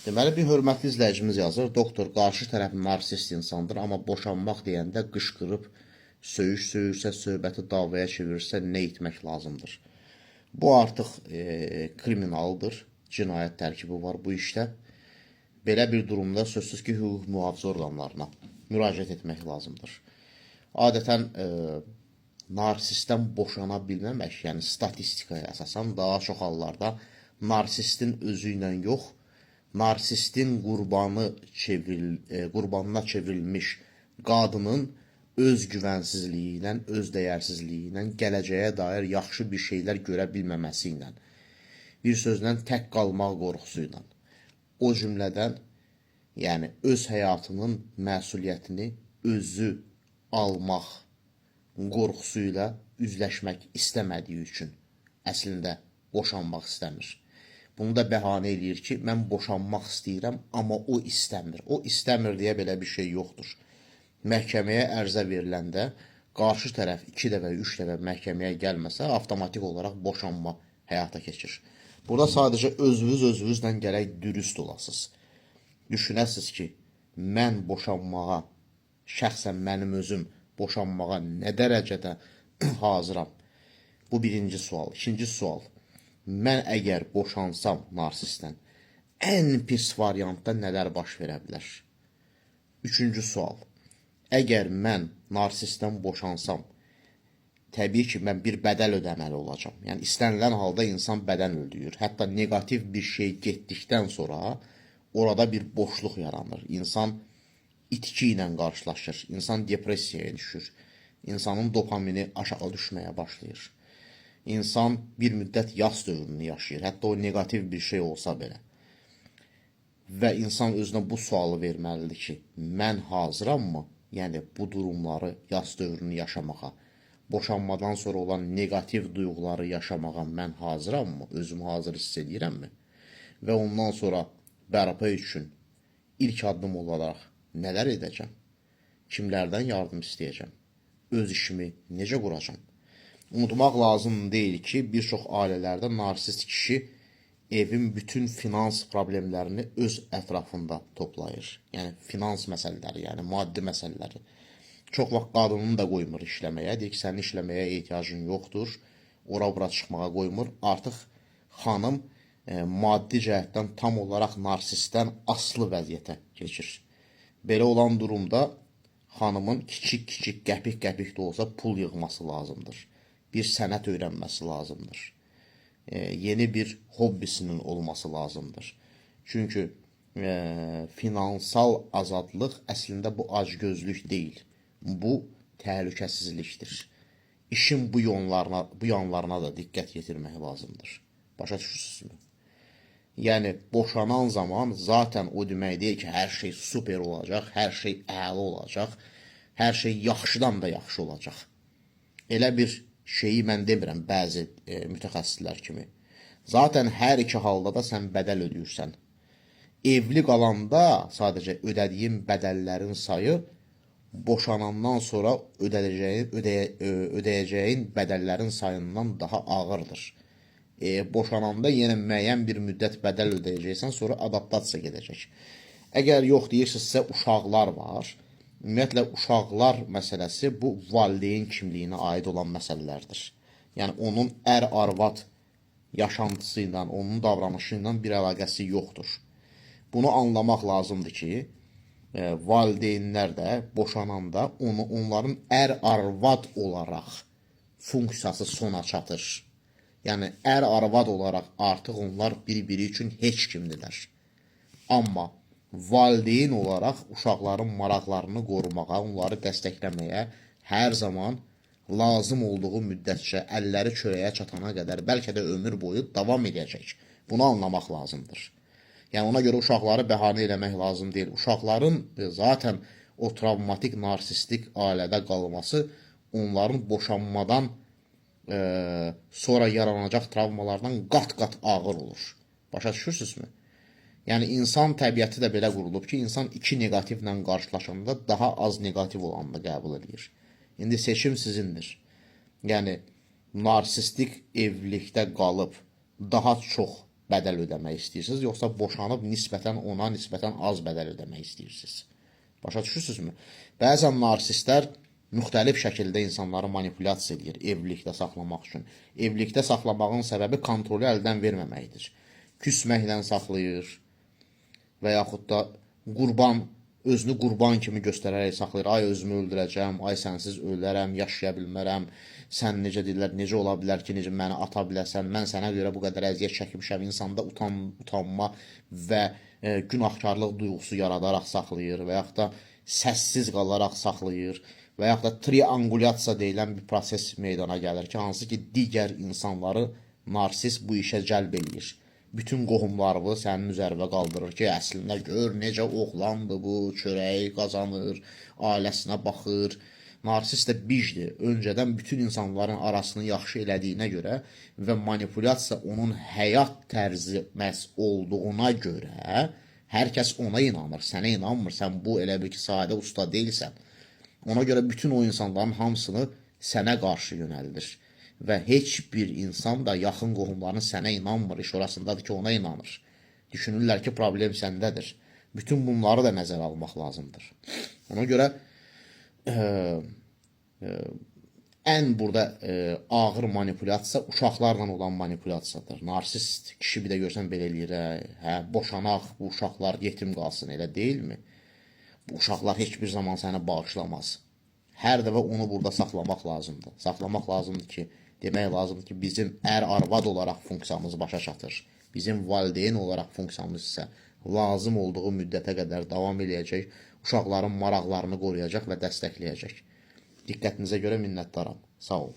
Deməli, bir hörmətli izləyicimiz yazır: "Doktor, qarşı tərəf narsist insandır, amma boşanmaq deyəndə qışqırıb söyüş söyürsə, söhbəti davaya çevirirsə, nə etmək lazımdır?" Bu artıq kriminaldır, cinayət tərkibi var bu işdə. Belə bir durumda sözsüz ki, hüquq mühafizə orqanlarına müraciət etmək lazımdır. Adətən narsistdən boşana bilməmək, yəni statistikaya əsasən daha çox hallarda narsistin özü ilə yox, narsistin qurbanına çevrilmiş qadının öz güvənsizliyi ilə, öz dəyərsizliyi ilə, gələcəyə dair yaxşı bir şeylər görə bilməməsi ilə, bir sözlə, tək qalmaq qorxusu ilə, o cümlədən, yəni öz həyatının məsuliyyətini özü almaq qorxusu ilə üzləşmək istəmədiyi üçün əslində boşanmaq istəmir. Bunu da bəhanə eləyir ki, mən boşanmaq istəyirəm, amma o istəmir. O istəmir deyə belə bir şey yoxdur. Məhkəməyə ərizə veriləndə qarşı tərəf 2 dəfə, 3 dəfə məhkəməyə gəlməsə, avtomatik olaraq boşanma həyata keçir. Burada sadəcə özünüz özünüzlə gərək dürüst olasınız. Düşünəsiz ki, mən boşanmağa, şəxsən mənim özüm boşanmağa nə dərəcədə hazıram? Bu birinci sual. İkinci sual. Mən əgər boşansam narsistdən, ən pis variantda nələr baş verə bilər? Üçüncü sual. Əgər mən narsistdən boşansam, təbii ki, mən bir bədəl ödəməli olacağam. Yəni istənilən halda insan bədən ödəyir. Hətta neqativ bir şey getdikdən sonra orada bir boşluq yaranır. İnsan itki ilə qarşılaşır. İnsan depressiyaya düşür. İnsanın dopamini aşağı düşməyə başlayır. İnsan bir müddət yas dövrünü yaşayır. Hətta o neqativ bir şey olsa belə. Və insan özünə bu sualı verməlidir ki, mən hazırammı? Yəni bu durumları, yas dövrünü yaşamağa, boşanmadan sonra olan neqativ duyğuları yaşamağa mən hazırammı? Özümü hazır hiss edirəmmi? Və ondan sonra bərpa üçün ilk addım olaraq nələr edəcəm? Kimlərdən yardım istəyəcəm? Öz işimi necə quracam? Unutmaq lazım deyil ki, bir çox ailələrdə narsist kişi evin bütün finans problemlərini öz ətrafında toplayır. Yəni finans məsələləri, yəni maddi məsələləri. Çox vaxt qadını da qoymur işləməyə. Deyir ki, sənin işləməyə ehtiyacın yoxdur. Ora-bura çıxmağa qoymur. Artıq xanım maddi cəhətdən tam olaraq narsistdən asılı vəziyyətə keçir. Belə olan durumda xanımın kiçik-kiçik, qəpik-qəpik də olsa pul yığması lazımdır. Bir sənət öyrənməsi lazımdır. Yeni bir hobbisinin olması lazımdır. Çünki finansal azadlıq əslində bu acgözlük deyil. Bu təhlükəsizlikdir. İşin bu yanlarına da diqqət yetirmək lazımdır. Başa düşürsünüzmü? Yəni boşanan zaman zaten o demək deyil ki, hər şey super olacaq, hər şey əla olacaq, hər şey yaxşıdan da yaxşı olacaq. Elə bir şeyi mən demirəm bəzi mütəxəssislər kimi. Zaten hər iki halda da sən bədəl ödəyirsən. Evli qalanda sadəcə ödədiyin bədəllərin sayı boşanandan sonra ödəyəcəyin bədəllərin sayından daha ağırdır. Boşananda yenə müəyyən bir müddət bədəl ödəyəcəksən, sonra adaptasiya gedəcək. Əgər yox deyirsinizsə, uşaqlar var. Ümumiyyətlə uşaqlar məsələsi bu valideyn kimliyinə aid olan məsələlərdir. Yəni onun ər-arvad yaşantısı ilə, onun davranışı ilə bir əlaqəsi yoxdur. Bunu anlamaq lazımdır ki, valideynlər də boşananda onların ər-arvad olaraq funksiyası sona çatır. Yəni ər-arvad olaraq artıq onlar bir-biri üçün heç kimdirlər. Amma valideyn olaraq uşaqların maraqlarını qorumağa, onları dəstəkləməyə hər zaman lazım olduğu müddətcə, əlləri çörəyə çatana qədər, bəlkə də ömür boyu davam edəcək. Bunu anlamaq lazımdır. Yəni ona görə uşaqları bəhanə eləmək lazım deyil. Uşaqların zaten o travmatik, narsistik ailədə qalması onların boşanmadan sonra yaranacaq travmalardan qat-qat ağır olur. Başa düşürsünüzmü? Yəni insan təbiəti də belə qurulub ki, insan iki neqativlə qarşılaşanda daha az neqativ olanını qəbul edir. İndi seçim sizindir. Yəni narsistik evlilikdə qalıb daha çox bədəl ödəmək istəyirsiniz, yoxsa boşanıb nisbətən ona nisbətən az bədəl ödəmək istəyirsiniz? Başa düşürsünüzmü? Bəzən narsistlər müxtəlif şəkildə insanları manipulyasiya edir evlilikdə saxlamaq üçün. Evlilikdə saxlamağın səbəbi kontrolü əldən verməməkdir. Küsməklə saxlayır və yaxud da qurban, özünü qurban kimi göstərərək saxlayır. Ay özümü öldürəcəm, ay sənsiz ölərəm, yaşaya bilmərəm. Sən necə deyirlər, necə ola bilər ki, necə məni ata biləsən? Mən sənə görə bu qədər əziyyət çəkmişəm. İnsanda utanma və günahkarlıq duyğusu yaradaraq saxlayır və yaxud da səssiz qalaraq saxlayır və yaxud da triangulyasiya deyilən bir proses meydana gəlir ki, hansı ki digər insanları narsist bu işə cəlb eləyir. Bütün qohumlarını sənin üzərinə qaldırır ki, əslində gör necə oğlandır bu, çörəyi qazanır, ailəsinə baxır. Narsist də bicdir. Öncədən bütün insanların arasını yaxşı elədiyinə görə və manipulyasiya onun həyat tərzi məhz olduğuna görə hər kəs ona inanır, sənə inanmır. Sən bu elə bil ki, sahədə usta deyilsən. Ona görə bütün o insanların hamısını sənə qarşı yönəldir. Və heç bir insan da yaxın qohumların sənə inanmır. İş orasındadır ki, ona inanır. Düşünürlər ki, problem səndədir. Bütün bunları da nəzərə almaq lazımdır. Ona görə ən burada ağır manipulyasiya uşaqlarla olan manipulyasiyadır. Narsist kişi bir də görsən belə eləyir, hə, boşanaq, bu uşaqlar yetim qalsın, elə deyilmi? Bu uşaqlar heç bir zaman səni bağışlamaz. Hər dəfə onu burada saxlamaq lazımdır. Saxlamaq lazımdır ki, demək lazımdır ki, bizim ər-arvad olaraq funksiyamız başa çatır. Bizim valideyn olaraq funksiyamız isə lazım olduğu müddətə qədər davam eləyəcək, uşaqların maraqlarını qoruyacaq və dəstəkləyəcək. Diqqətinizə görə minnətdaram. Sağ olun.